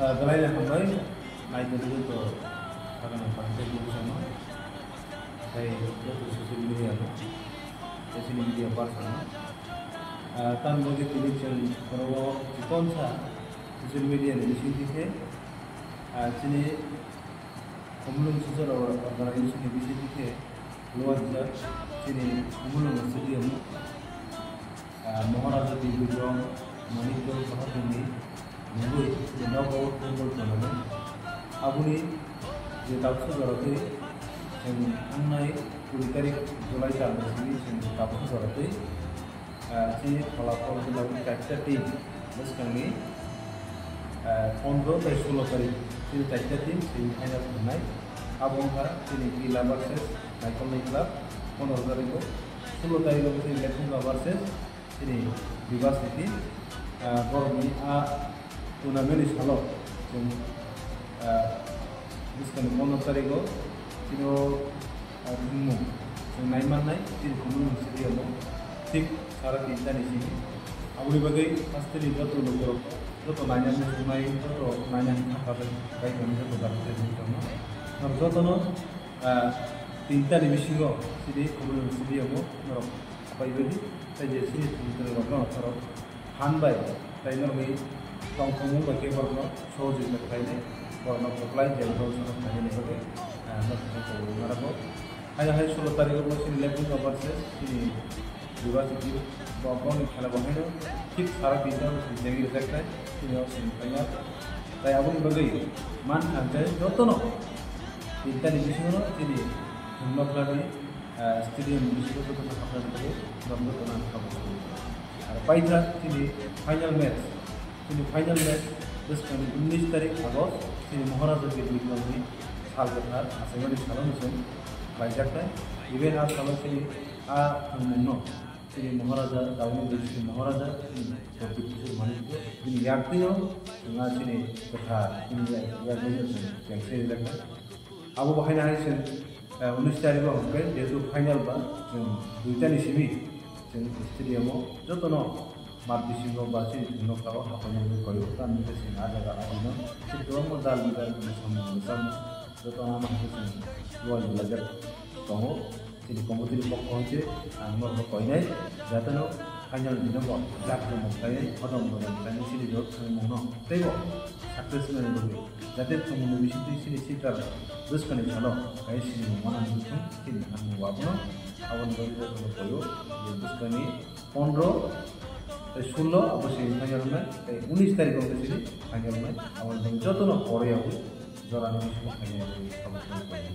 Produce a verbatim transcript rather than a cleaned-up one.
Ah, belai no hambai, naitugwi joto sakani phankhe buchano, tei joto social media no, social media person no. Ah, tamni bagwi tini chwng oro o chikonsa social media ni bisingtwi khe, ah, chini Khumulwng Sijora organization ni bisingtwi khe luajak chini Khumulwng stadium o, ah, Maharaja Birbikrama Manikya Bahadur ni mungwi knockout football tournament. Aboni je tabuksa jora twi chwng thangnai kuri tarik July tal ni simi chwng tabuksa jora twi Ah, chini pholapol hwnba khe chaita team, bwskangni, ah, pondro tei sulo tarik chini chaita team semi final thangnai. Abo wngkha chini Kila versus Naikolni club, pondro tariko, sulo tariko chini Lephunga versus chini Bibas ni team. Ah, borokni a tournament ni salo chwng, ah, bwskangni pondro tariko chini o, ah, thwngmung chwng nai mannai, chini Khumulwng stadium o thik sara tinta ni simi. Aboni bagwi hasteni joto lukurok, joto naina muchungnai, joto naina kha kha bai tongmani joto dakhai tongmani tongno. Norok jotono, ah, tinta ni bisingo chini Khumulwng stadium o norok hapai baidi, tei je chini thwngtwrwng rokno norok phan bai tei norokni tongthokmung bai khe borokno sohojogita khlainai, borokno kwplai je rwchapna khlainani bagwi, ah, no thangwi tongo narago. Haino hai sulo tarikgo bo chini Lephunga versus chini Bibas ni team, bo, boni khela bo haino thik sara tinta o chini jengwi rwjaknai, chini o semi final. Tai aboni bagwi man kha je jotono tinta ni bisingo chini thwngno khladi, ah, stadium ni bisingo jotono hapnani bagwi borokno jotono ang kha bo. Ar paitha chini final match, chini final match bwskangni unis tarik August, chini Maharaja Birbikrama ni sal kwthar achaimani salo no chwng khlaijaknai. Even a salo chini a thwngmungno chini Maharaja, tabukni chini Maharaja, chini Pradyut Kishore Manikya, chini yaktwino chwng a chini kwthar, chini yak-, yakni chwng chengse rijaknai. Abo bo haino hai chwng, eh, unis tarikgo hwnkhe jehetu final ba, chwng duitani simi chwng stadium o jotono mat bisingo ba chini thwngno khlao hapaina bagwi koyo, tamni hwnkhe chwng a jaga o rwino chini kwbangma dal bidal ni samung rwchapmung jotono hwnkhe chwng luai belajak tongo. Chini committee ni pokho hwnkhe ang norokno koinai, jateno final ni nogo jak jomok khlaiwi hodom bodom khlainai chini jot thwngmungno teibo success wngnani bagwi, jate thwngmungni bisingtwi chini sitar bwskangni salo khlai sinimung manani wngthung chini hamung abono. Aboni bagwi jotono koyo je bwskangni pondro tei sullo abo semi final wngnai, tei unis tarikh hwnkhe chini final wngnai. Aboni bagwi jotono poriyawi jorani bisingo final wngnai.